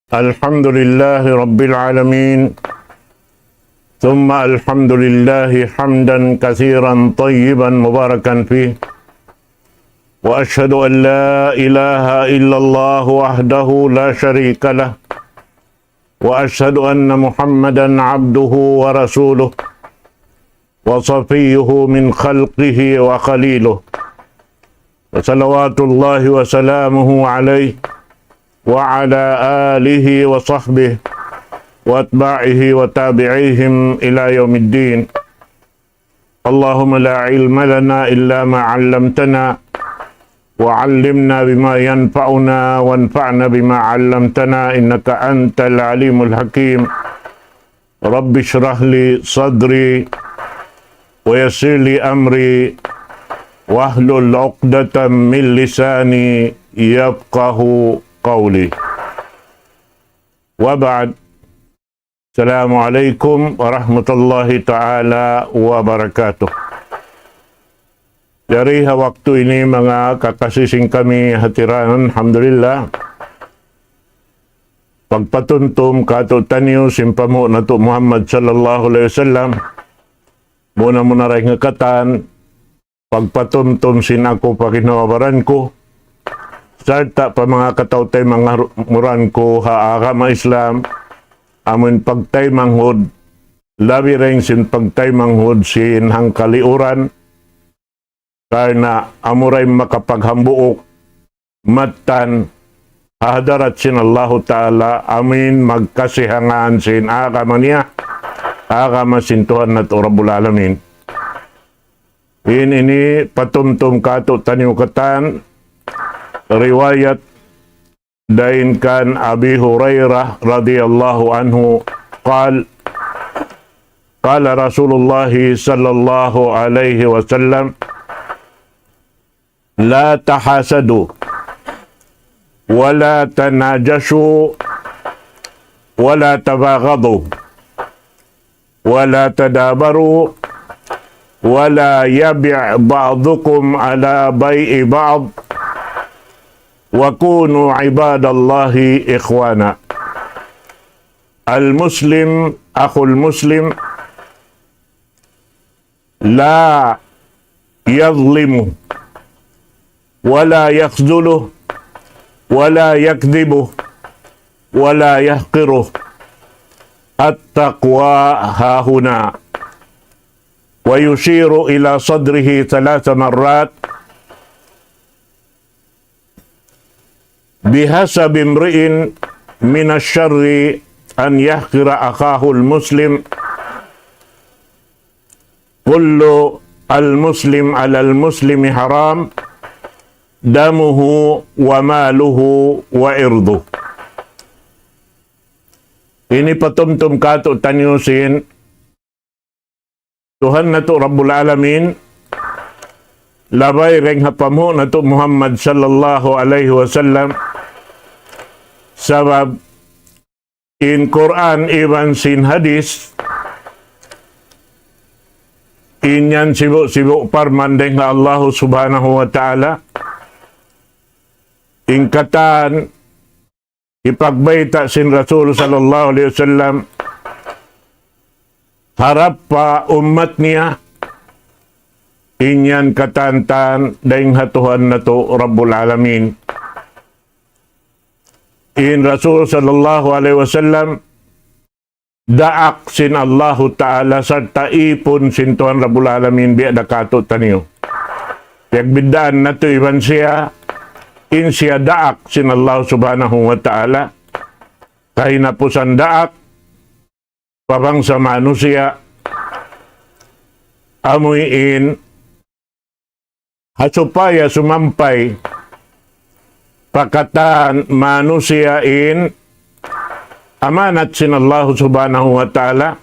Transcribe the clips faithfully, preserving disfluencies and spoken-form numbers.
الحمد لله رب العالمين، ثم الحمد لله حمدا كثيرا طيبا مباركا فيه، وأشهد أن لا إله إلا الله وحده لا شريك له، وأشهد أن محمدا عبده ورسوله، وصفيه من خلقه وخليله، وصلوات الله وسلامه عليه وعلى آله وصحبه وأتباعه وتابعيهم إلى يوم الدين. اللهم لا علم لنا إلا ما علمتنا، وعلمنا بما ينفعنا، وانفعنا بما علمتنا، إنك أنت العليم الحكيم. رب اشرح لي صدري ويسر لي أمري واحلل عقدة من لساني يفقه قولي. وبعد. السلام عليكم ورحمة الله تعالى وبركاته. Jari ha waktu ini manga kakasi sin kami hatiran, alhamdulillah. Pagpatumtum kātu'niyu sin panghu' natu' Muhammad sallallahu alayhi wasallam. Muna-muna dayn ha katan, pagpatumtum sin aku pa ginhawa-baran ku, sarta' pa manga kataw-taymanghuran ku ha agama Islam, amun pagtaymanghud, labi dayn sin pagtaymanghud sin hangkaliuran, karna' amura in makapaghambuuk mattan ha hadarat sin Allahu Ta'ala, amuin magkasi hangan sin agama niya, agama sin Tuhan natu' Rabbul Alamin. In ini patumtum kātu'niyu katan, riwayat dayn kan Abi Hurairah radiyallahu anhu, قال: قال رسول الله صلى الله عليه وسلم: لا تحاسدوا ولا تناجشوا ولا تباغضوا ولا تدابروا ولا يبع بعضكم على بيع بعض وكونوا عباد الله إخوانا. المسلم أخو المسلم لا يظلمه ولا يخذله ولا يكذبه ولا يحقره. التقوى هاهنا. ويشير إلى صدره ثلاث مرات. بحسب امرئ من الشر أن يحقر أخاه المسلم. كل المسلم على المسلم حرام دمه وماله وعرضه. Ini patumtum kātu'niyu sin Tuhan natu' Rabbul Alamin, labay dayn ha panghu' natu' Muhammad sallallahu alayhi wasallam, sabab in Qur'an iban sin hadith, in yan sibu'-sibu' parman dayn ha Allahu Subhanahu wa Ta'ala, in katan hipagbayta' sin Rasul sallallahu alayhi wasallam harap pa ummat niya, in yan katan dayn ha Tuhan natu' Rabbul Alamin. In Rasul sallallahu alayhi wasallam daak sin Allahu Ta'ala sarta' īpun sin Tuhan Rabbul Alamin biya' da kātu'niyu. Piyagbiddaan natu' iban siya, in siya daak sin Allah Subhanahu wa Ta'ala, kahinapusan daak pa bangsa manusiya', amuin ha supaya sumampay pa katan manusiya' in amanat sin Allah Subhanahu wa Ta'ala,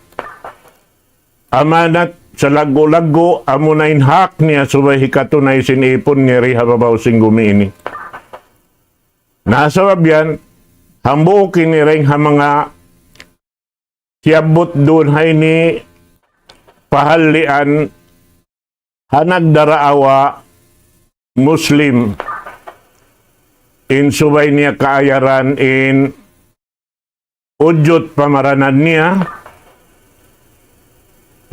amanat salaggu'-laggu', amuna in hak niya subay hikatunay sin īpun niya di ha babaw sin gumi ini. Na sabab yan, hambuuk ini dayn ha manga siyabbut duun ha ini pahallian ha nagdaraawa Muslim in subay niya kaayaran in ujut pamaranan niya,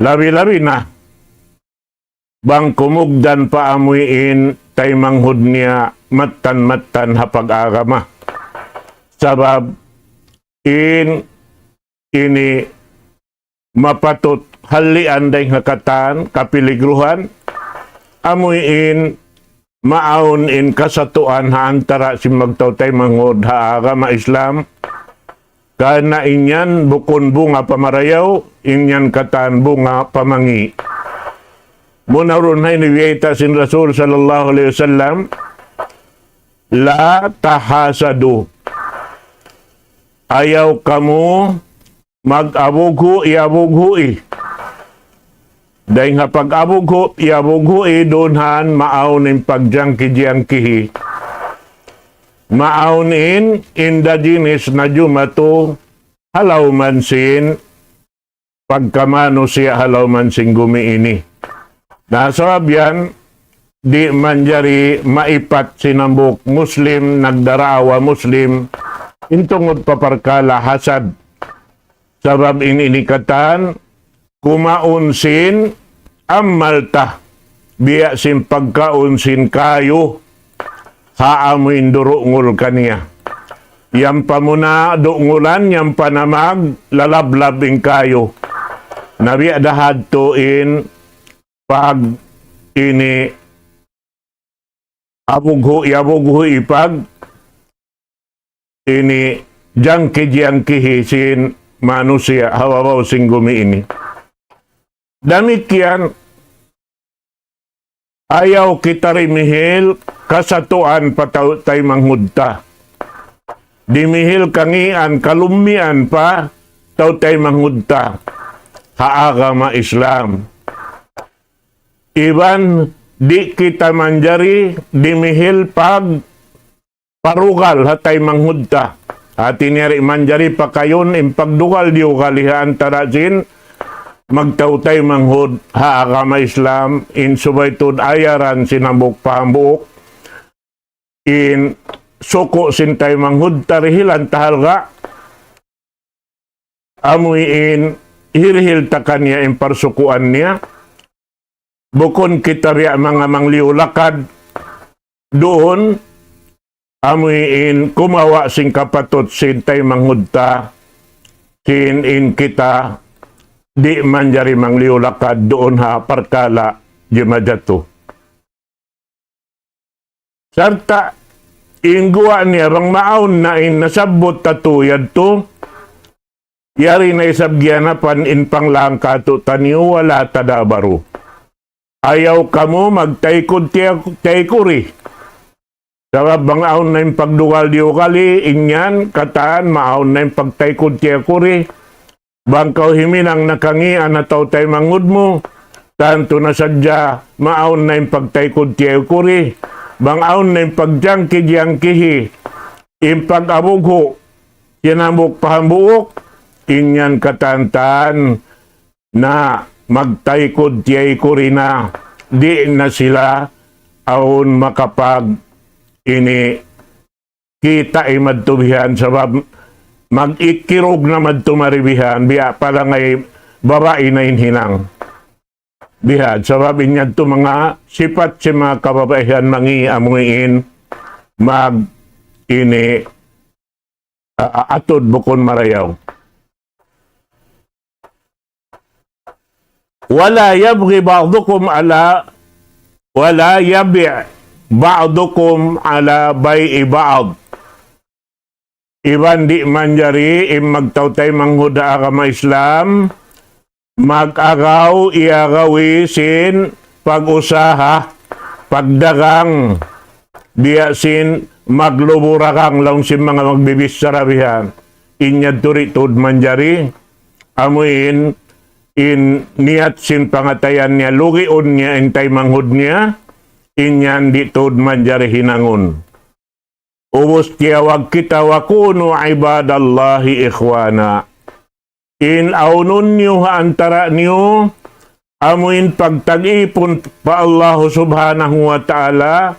labi-labi na bang kumugdan pa amuin taymanghud niya mattan-mattan ha pag-agama. Sabab in ini mapatut hallian dayng ha katan kapiligruhan, amuin maawn in kasatuan ha antara sin magtaw taymanghud ha agama Islam, karna' in yan bukun bunga pamarayaw, in yan katan bunga pamangi'. Muna run ha ini biyayta' sin Rasul sallallahu alayhi wasallam, "La tahasadu." Ayaw kamu mag-abughu'-abughu'i. Dayng ha pag-abughu'-abughu'i duun han maawn in pagjangki-jangkihi. Maawn in indigenous na jumatu ha lawm sin pagkamanusiya' ha lawm sin gumi ini. Na sabab yan, di' manjari maipat sin hambuuk Muslim, nagdaraawa Muslim, in tungud pa parkala' hasad. Sabab in ini katan, kumaun sin amal ta, biya' sin pagkaun sin kayu, ha amuin durungul kaniya. Yan pa muna dungulan, yan pa na maglalablab in kayu. Na biya' da hadtu in pag ini abughu'-abughu'i, pag ini jangki-jangkihi sin manusiya' ha babaw sin gumi ini. Damikkiyan, ayaw kita dimihil kasatuan pa taw-, taymanghud ta. Dimihil kangīan, kalummian pa taw taymanghud ta ha agama Islam. Iban di' kita manjari dimihil pagparugal ha taymanghud ta. Hāti niya di' manjari pakayun in pagdugal-diyugali ha antara sin magtaw taymanghud ha agama Islam, in subay tuud ayaran sin hambuuk pa hambuuk, in suku' sin taymanghud ta dihilan ta halga', amuin hirihil ta kaniya in parsukuan niya, bukun kita biya' manga mangliyu lakad duun, amuin kumawa' sin kapatut sin taymanghud ta, sin in kita di' manjari mangliyu lakad duun ha parkala' jimajatu. Sarta' in guwa' niya bang maawn na in nasabbut ta tu yadtu, yari na isab giyanapan in panglangka' tu taniyu, ولا تدابروا. Ayaw kamu magtaykud tiya-, tiyaykuri. Sabab bang awn na in pagdugal-diyugali, in yan katan maawn na in pagtaykud tiyaykuri. Bang kaw himinang na kangīan atawa taymanghud mu, tantu na sadja maawn na in pagtaykud tiyaykuri. Bang awn na in pagjangki-jangkihi, in pag-abughu', sin hambuuk pa hambuuk, in yan katan-katan na magtaykud tiyaykuri na, di' na sila awn makapag ini kita' imadtu bihan, sabab mag-ikirug na madtu mari bihan, biya' pa laung ay babai na in hinang. Bihan, sabab in yadtu manga sipat sin manga kababaihan mangi' amuin mag ini, a-, a-, atud bukun marayaw. ولا يبغ بعضكم على، ولا يبع بعضكم على بيع بعض. Iban di' manjari in magtaw taymanghud ha agama Islam, mag-agaw, iyagawi sin pag-usaha, pagdagang, biya' sin maglubu-dagang laung sin manga magbibichara bihan. In yadtu di' tuud manjari, amuin in niyat sin pangatayan niya, lugiun niya in taymanghud niya, in yan di' tuud manjari hinangun. Ubus tiyawag kita, وكونوا عباد الله إخوانا. In awnun niyu ha antara' niyu, amuin pagtag-ipun pa Allahu Subhanahu wa Ta'ala,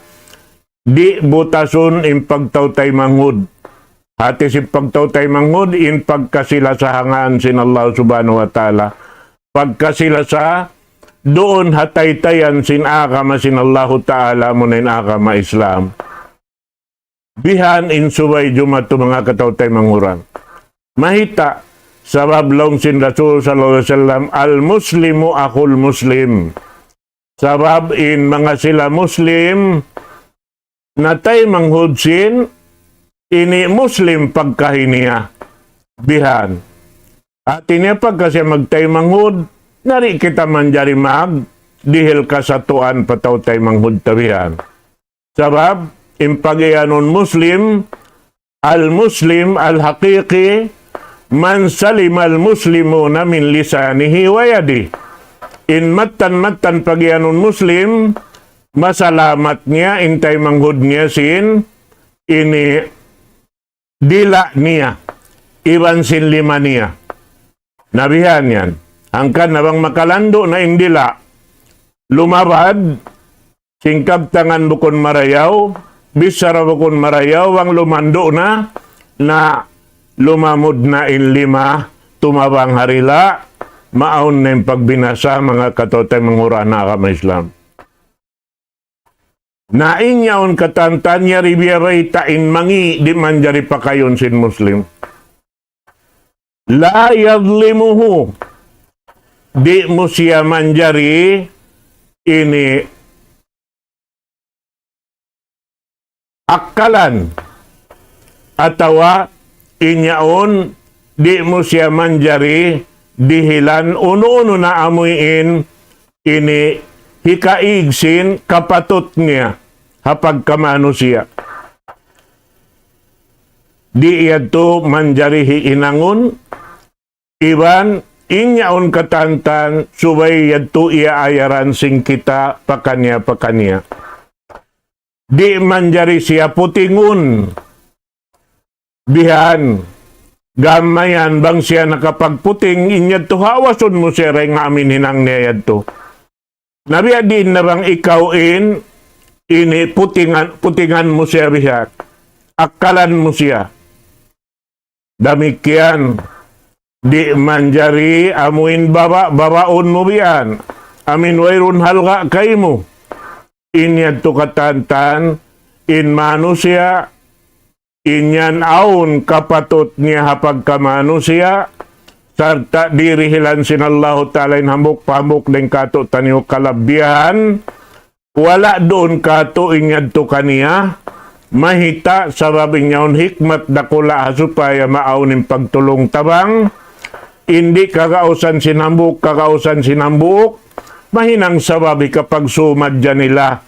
di' butasun in pagtaw taymanghud Hati sin pagtaw taymanghud, in pagkasi-lasa ha ngān sin Allah Subhanahu wa Ta'ala. Pagkasi-lasa duun ha taytayan sin agama sin Allahu Ta'ala, amuna in agama Islam. Bihan in subay jumatu manga kataw-taymanghuran. Mayta', sabab laung sin Rasul sallallahu alayhi wasallam, "Al-Muslimu akhul Muslim." Sabab in manga sila Muslim, na taymanghud sin ini Muslim pagkahi niya. Bihan. Hati niya pagka siya magtaymanghud, na di' kita manjari magdihil kasatuan pa tau-taymanghud ta bihan. Sabab, in pag-iyanun Muslim, al-Muslim al-haqiqi, man salima al-muslimuna min lisanihi wa yadihi. In mattan-mattan pag-iyanun Muslim, masalamat niya, in taymanghud niya sin, ini dila' niya, iban sin lima niya. Na bihan yan. Hangkan na bang makalandu' na in dila', lumabad, sin kabtangan bukun marayaw, bichara bukun marayaw, bang lumandu' na, na lumamud na in lima, tumabang ha dila', maawn na in pagbinasa, manga kataw-taymanghuran ha agama Islam. Na in yaun katan-katan yari biya' bayta' in mangi' di' manjari pakayun sin Muslim. La yadlimuhu. Di' mu siya manjari ini akkalan atawa in yaun di' mu siya manjari dihilan unu-unu na amuin ini hikaig sin kapatut niya ha pagkamanusiya'. Di' yadtu manjari hiinangun, iban in yaun katan-katan subay yadtu iyaayaran sin kita pakaniya-pakaniya. Di' manjari siya putingun. Bihan, gam mayan bang siya nakapagputing, in yadtu hawasun mu siya dayn ha amin hinang niya yadtu. Na biya' diin na bang ikaw in, ini putingan, putingan mu siya bihan. Akkalan mu siya. Damikkiyan, di' manjari amuin baba', babaun mu bihan. Amin wayruun halga' kaymu. In yadtu katan-katan, in manusiya', in yan awn kapatut niya ha pagkamanusiya', sarta' dirihilan sin Allahu Ta'ala in hambuuk pa hambuuk dayn kātu'niyu kalabbihan, wala' duun kātu' in yadtu kaniya, mayta' sabab in yaun hikmat dakula' ha supaya maawn in pagtulung-tabang, in di' kagausan sin hambuuk, kagausan sin hambuuk, mahinang sabab hikapagsumad nila.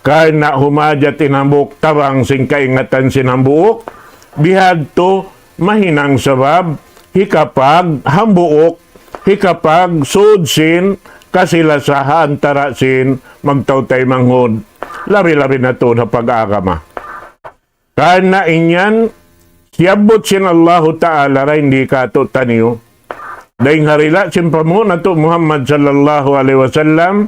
Karna' humajat in hambuuk tabang sin kaingatan sin hambuuk, bihadtu mahinang sabab hikapaghambuuk, hikapagsud sin kasi-lasa ha antara' sin magtaw-taymanghud, labi-labi na tuud ha pag-agama. Karna' in yan, siyabbut sin Allahu Ta'ala dayn di kātu'niyu. Dayn ha dila' sin panghu' natu' Muhammad sallallahu alayhi wasallam,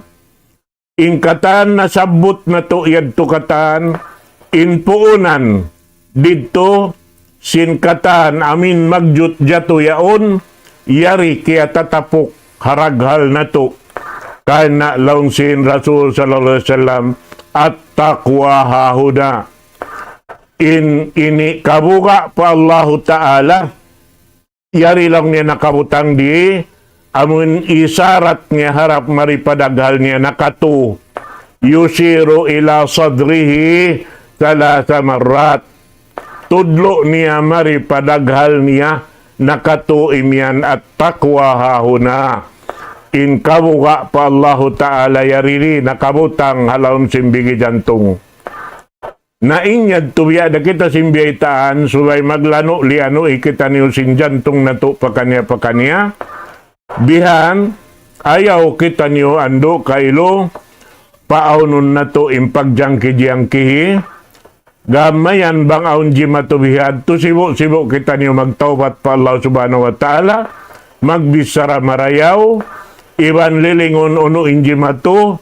in katan nasabbut natu' yadtu katan, in puunan, didtu, sin katan, amin magjut jatu yaun, yari kiyatatapuk ha daghal natu'. Karna' laung sin Rasul sallallahu alayhi wasallam, "At-taqwa hahuna." In ini kabuga' pa Allahu Ta'ala, yari laung niya nakabutang di, amun isarat niya harap mari pa daghal niya nakatu. Yushiru ila sadrihi thalatha marrat. Tudlu' niya mari pa daghal niya nakatu imiyan, "At-taqwa hahuna." In kabuga' pa Allahu Ta'ala yari di nakabutang ha lawm sin bigi jantung. Na in yadtu biya' da kita sin biyaytaan, subay maglanu'-liyanu' kitaniyu sin jantung natu' pakaniya-pakaniya. Bihan, ayaw kitaniyu andu' kailu, paawnun natu' in pagjangki-jangkihi. Gam mayan bang awn jimatu bihadtu, sibu'-sibu' kitaniyu magtawbat pa Allah Subhanahu wa Ta'ala, magbichara marayaw, iban lilingun unu in jimatu,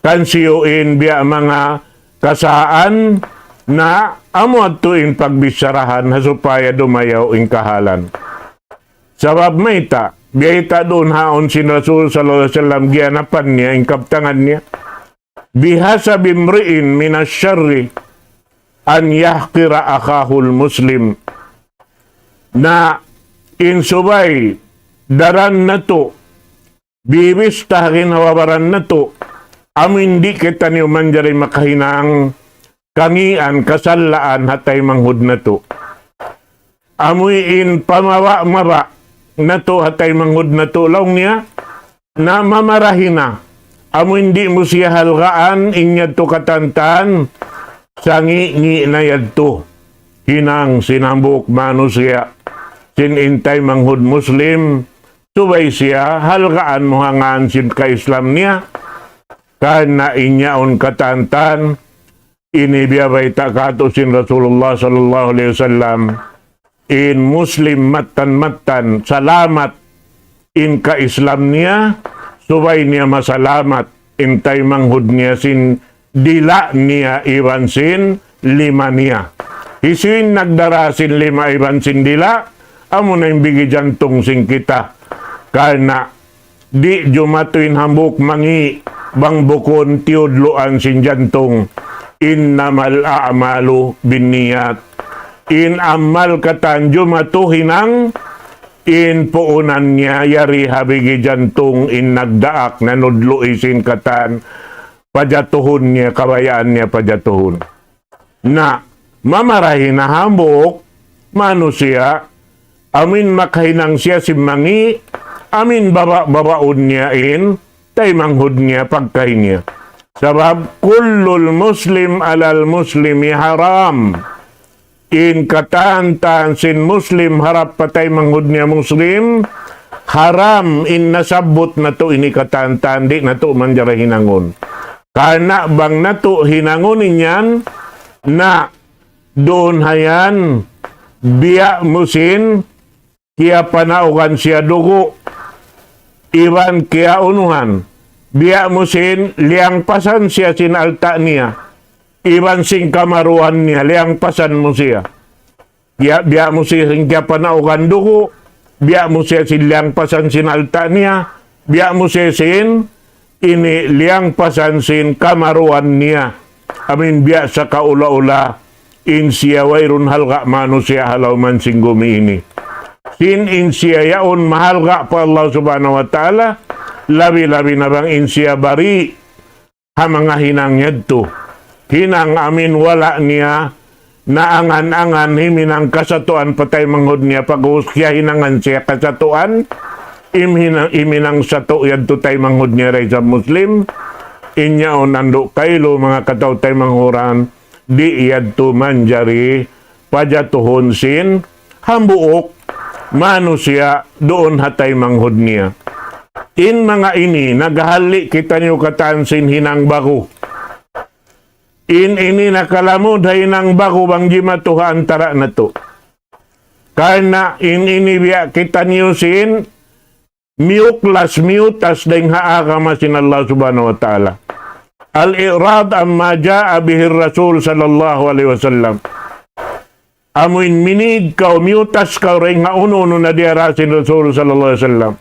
kansiyu in biya' manga kasaan, Na amu yadtu in pagbicharahan ha supaya dumayaw in kahalan. Sabab mayta', biya' ta duun haun sin Rasul sallallahu alayhi wasallam giyanapan niya, in kabtangan niya. بحسب امرئ من الشر أن يحقر أخاه المسلم. Na in subay daran natu', bibista ha ginhawa-baran natu', amu in di' kitaniyu manjari makahinang kangīan, kasallaan ha taymanghud natu'. Amu in pamaba'-maba' natu' ha taymanghud natu' laung niya, na mamarahi na. Amu in di' mu siya halgaan, in yadtu katantan, sangi'-ngi' na yadtu. Hinang sin hambuuk manusiya', sin in taymanghud Muslim, subay siya halgaan mu ha ngān sin ka-Islam niya, karna' in yaun katantan, ini biyabayta' kātu' sin Rasulullah sallallahu alayhi wasallam, in Muslim mattan-mattan, salamat in ka-Islam niya, subay niya masalamat in taymanghud niya sin dila' niya iban sin lima niya. Hisiyu in nagdara sin lima iban sin dila', amu na in bigi jantung sin kita. Karna' di' jumatu in hambuuk mangī' bang bukun tiyudluan sin jantung. إنما الأعمال بالنيات. In amal katan jumatu hinang in puunan niya yari ha bigi jantung in nagdaak nanudlu' sin katan pajatuhun niya, kabayaan niya pajatuhun. Na, mamarahi na hambuuk manusiya', amu in makahinang siya sin mangī', amu in baba'-babaun niya in taymanghud niya, pagkahi niya. Sabab, كل المسلم على المسلم حرام. In katantan sin Muslim harap pa taymanghud niya Muslim, haram in nasabbut natu' ini katantan, di' natu' manjari hinangun. Karna' bang natu' hinangun in yan, na duun ha yan, biya' mu sin kiyapanaugan siya dugu', iban kiyaunuhan, biya' mu sin liyangpasan siya sin alta' niya, iban sin kamaruan niya, liyangpasan mu siya. Biya', biya' mu siya sin kiyapanaugan dugu', biya' mu siya sin liyangpasan sin alta' niya, biya' mu siya sin ini liyangpasan sin kamaruan niya. Amu in biya' sa kaula-ula, in siya wayruun halga' manusiya' ha lawm sin gumi ini. Sin in siya yaun mahalga' pa Allah Subhanahu wa Ta'ala, labi-labi na bang in siya bari' ha manga hinang yadtu. Hinang amu in wala' niya naangan-angan himinang kasatuan pa taymanghud niya, pag'ubus kiyahinangan siya kasatuan, im hinang, himinang satu' yadtu taymanghud niya da isab Muslim, in yaun andu' kailu manga kataw-taymanghuran, di' yadtu manjari pajatuhun sin hambuuk manusiya' duun ha taymanghud niya. In manga ini, naghalli' kitaniyu katan sin hinang ba'gu. In ini nakalamud ha hinang ba'gu bang jimatu ha antara' natu'. Karna' in ini biya' kitaniyu sin miyuklas, miyutas dayn ha agama sin Allah Subhanahu wa Ta'ala. الإعراض عما جاء به الرسول صلى الله عليه وسلم. Amu in minīg kaw, miyutas kaw dayn ha unu-unu na diyara sin Rasul sallallahu alayhi wasallam.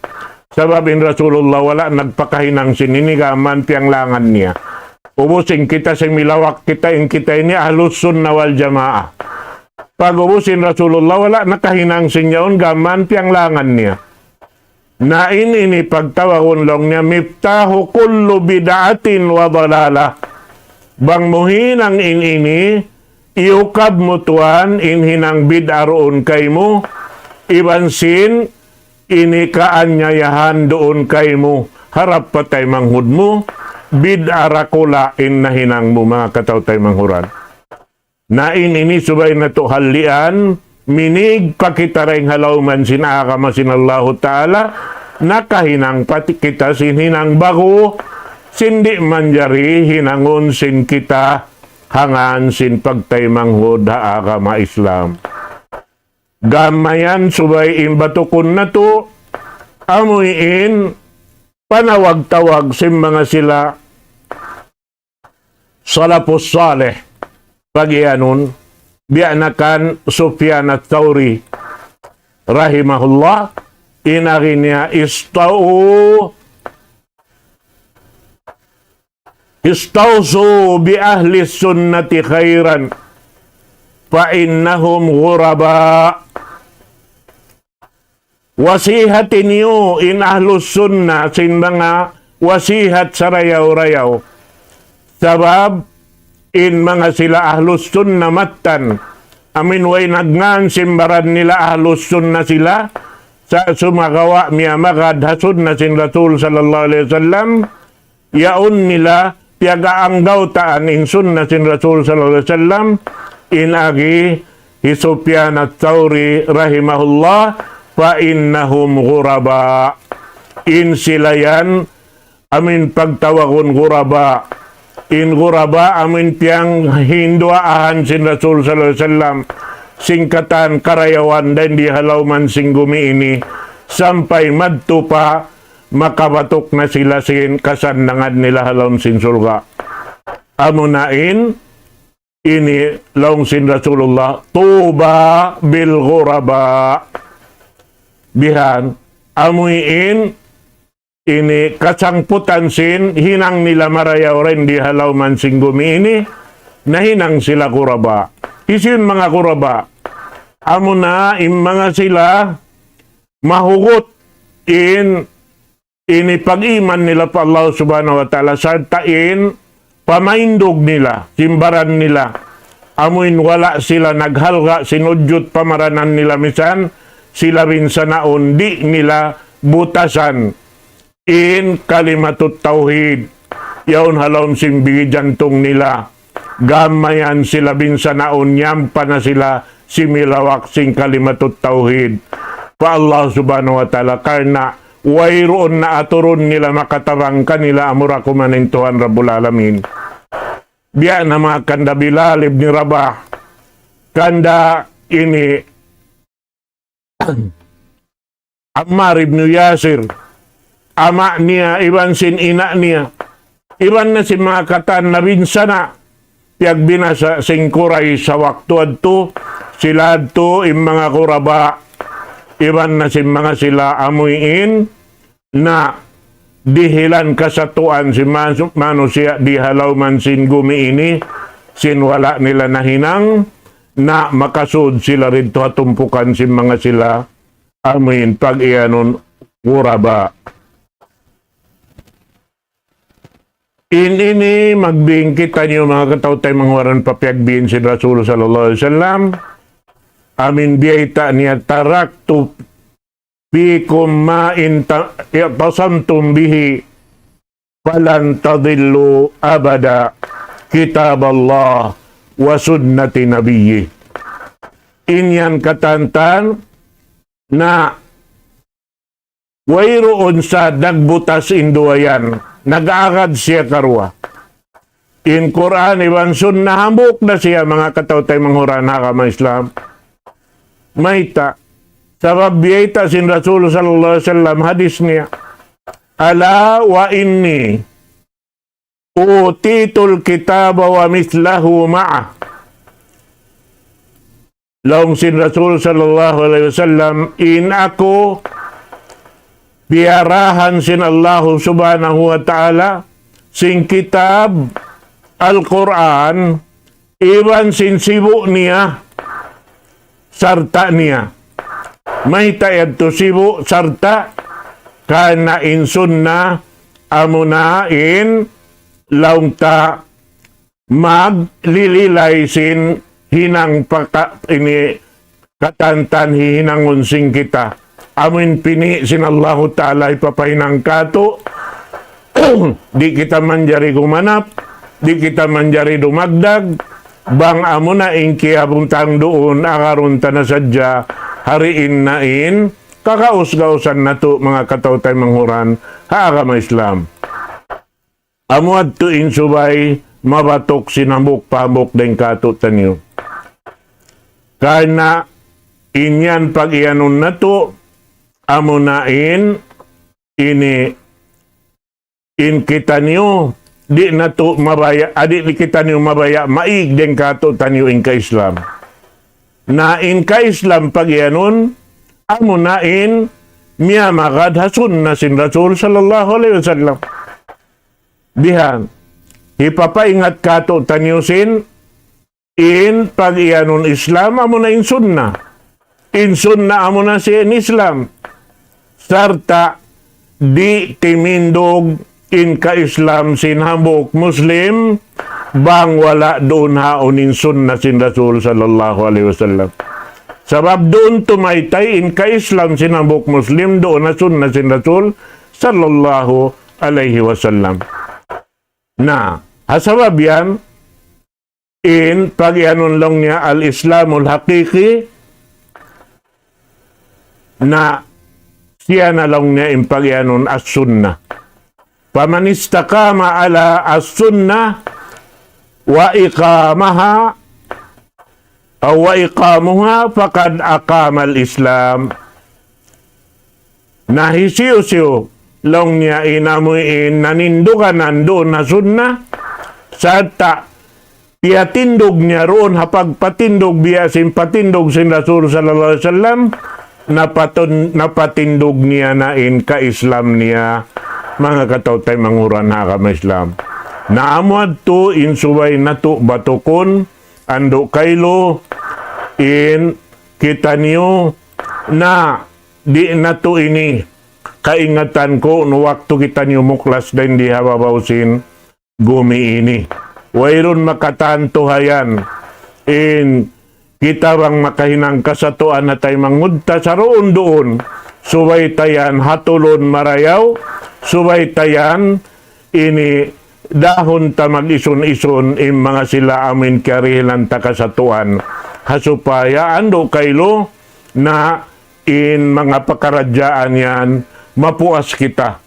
Sabab in Rasulullah wala' nagpakahinang sin ini, gām mayan piyanglangan niya. Ubus in kita sin milawak kita, in kita ini Ahlus Sunnah wal Jamaah. Pag'ubus in Rasulullah wala' nakahinang sin yaun, gām mayan piyanglangan niya. Na in ini pagtawagun laung niya مفتاح كل بدعة وضلالة. Bang mu hinang in ini, iyukab mu tuwan in hinang bid'a duun kaymu, iban sin ini kaanyayahan duun kaymu, harap pa taymanghud mu, bid'a dakula' in nahinang mu, manga kataw-taymanghuran. Na in ini subay natu' hallian, minīg pa kita dayn ha lawm sin agama sin Allahu Ta'ala, nakahinang pa kita sin hinang ba'gu, sin di' manjari hinangun sin kita ha ngān sin pagtaymanghud ha agama Islam. Gām mayan subay in batukun natu', amu in panawag-tawag sin manga sila salafus salih. pagiyanun, biya' na kan Sufyan Ath-Thawri rahimahullah, in agi niya, استو-، استوصوا بأهل السنة خيرا فإنهم غرباء. Wasihati niyu in ahlus sunnah sin manga wasihat sarayaw-rayaw. Sabab in manga sila ahlus sunnah mattan, amin way nagngan sin baran nila ahlus sunnah sila, sa' sumagawa' miyamagad ha sunnah sin Rasul sallallahu alayhi wasallam, yaun nila piyag-aanggawtaan in sunnah sin Rasul sallallahu alayhi wasallam, in agi hi Sufyan Ath-Thawri rahimahullah, فإنهم غرباء. In sila yan, amin pagtawagun ghuraba. In ghuraba, amin piyanghinduwaahan sin Rasul sallallahu alayhi wasallam, sin katan karayawan dayn di ha lawm sin gumi ini, sampay madtu pa makabatuk na sila sin kasannangan nila ha lawm sin surga'. Amuna in, ini laung sin Rasulullah, طوبى للغرباء. Bihan, amuin, ini kasangputan sin hinang nila marayaw dayn di ha lawm sin gumi ini, nahinang sila ghuraba. Hisiyu in manga ghuraba? Amuna in manga sila mahugut in ini pag-iman nila pa Allah Subhanahu wa Ta'ala, sarta' in pamaindug nila, sin baran nila. Amuin wala' sila naghalga' sin ujud pamaranan nila, misan sila binsanaun di' nila butasan in kalimatut tawhid. Yaun ha lawm sin bigi jantung nila. Gamayan sila binsanaun, yampa na sila similawak sin kalimatut tawhid pa Allah Subhanahu wa Ta'ala, karna' wayruun na aturun nila makatabang kanila amura kuman in Tuhan Rabbul Alamin. Biya' na manga kanda Bilal ibn Rabah, kanda ini Ammar ibn Yasir, ama' niya, iban sin ina' niya, iban na sin manga katan nabinsana', piyagbinasa sin Quraysh ha waktu yadtu, sila yadtu in manga ghuraba, iban na sin manga sila amuin, na dihilan kasatuan sin manu-, manusiya' di ha lawm sin gumi ini, sin wala' nila nahinang, na makasud sila didtu ha tumpukan sin manga sila amuin pag-iyanun ghuraba. In ini magbing kitaniyu manga kataw-taymanghuran pa piyagbin sin Rasul sallallahu alayhi wasallam. Amuin biyayta' niya, تركت فيكم ما إن ت-، اعتصمتم به فلن تضلوا أبدا كتاب الله وسنة نبيه. In yan katantan na wayruun sa nagbutas in duwa yan, nag-agad siya karuwa. In Qur'an iban Sunnah, hambuuk da siya, manga kataw-taymanghuran ha agama Islam. Mayta'? Sabab biyayta' sin Rasul sallallahu alayhi wasallam, hadis niya, ألا وإني أوتيت الكتاب ومثله معه. Laung sin Rasul sallallahu alayhi wasallam, in aku piyarahan sin Allahu Subhanahu wa Ta'ala sin kitab Al-Qur'an, iban sin sibu' niya, sarta' niya. Mayta' yadtu sibu' sarta'? Karna' in Sunnah amuna in laung ta maglililay sin hinang paka-, ini katantan hihinangun sin kita. Amuin pini' sin Allahu Ta'ala hipapahinang katu', di' kita manjari gumanap, di' kita manjari dumagdag, bang amuna in kiyabuntang duun, agarun ta na sadja, ha diin na in kagaus-gausan natu', manga kataw-taymanghuran ha agama Islam. Amu yadtu in subay mabatuk sin hambuuk pa hambuuk dayn kātu'niyu. Karna' in yan pag-iyanun natu', amuna in ini, in kitaniyu di' natu' mabaya', ah, di' kitaniyu mabaya' maig dayn kātu'niyu in ka-Islam. Na in ka-Islam pagiyanun, amuna in miyamagad ha sunna sin Rasul sallallahu alayhi wasallam. Bihan, hipapaingat kātu'niyu sin, in pagiyanun Islam amuna in sunna. In sunna amuna siya in Islam. Sarta' di' timindug in ka-Islam sin hambuuk Muslim, bang wala' duun haun in sunna sin Rasul sallallahu alayhi wasallam. Sabab duun tumaytay in ka-Islam sin hambuuk Muslim, duun ha sunna sin Rasul sallallahu alayhi wasallam. Na, ha sabab yan, in pagiyanun laung niya al-Islamul haqiqi, na siya na laung niya in pagiyanun as-sunnah. فمن استقام على السنة وإقامها أو وإقامها فقد أقام الإسلام. Na hisiyu-siyu laung niya in amuin nanindugan duun ha sunna, sarta' piyatindug niya duun ha pagpatindug biya' sin patindug sin Rasul sallallahu alayhi wasallam, napatun-, napatindug niya na in ka-Islam niya, manga kataw-taymanghuran ha agama Islam. Na amu yadtu in subay natu' batukun, andu' kaylu, in kitaniyu na di' natu' ini kaingatan ku nu waktu kitaniyu muklas dayn di ha babaw sin gumi ini. Wayruun makatantu hayan in kita bang makahinang kasatuan ha taymanghud ta saruun-duun, subay ta yan hatulun marayaw, subay ta yan ini dahun ta mag-isun-isun in manga sila amuin kiyarihilan ta kasatuan. Ha supaya andu' kaylu na in manga pakaradjaan yan mapuas kita.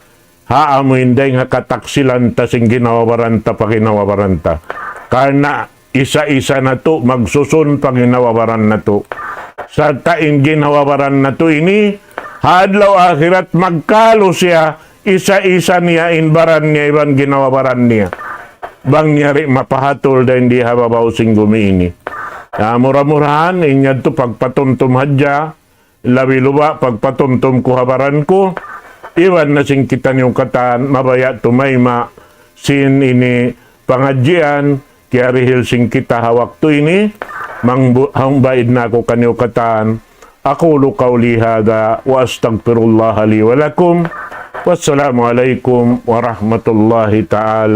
Ha amuin dayng ha kataksilan ta sin ginhawa-baran ta pa ginhawa-baran ta. Karna' isa-isa natu' magsusun pa ginhawa-baran natu'. Sarta' in ginhawa-baran natu' ini, ha adlaw akhirat magkalu siya, isa-isa niya in baran niya iban ginhawa-baran niya. Bang niya di' mapahatul dayn di ha babaw sin gumi ini. Na mura-murahan, in yadtu pagpatumtum hadja, labi luba' pagpatumtum ku ha baran ku, iban na sin kitaniyu katan, mabaya' tumayma' sin ini pangadjian, kiyarihil sin kita ha waktu ini, mangbu-, hambaid na aku kaniyu katan. أقول قولي هذا وأستغفر الله لي ولكم. والسلام عليكم ورحمة الله تعالى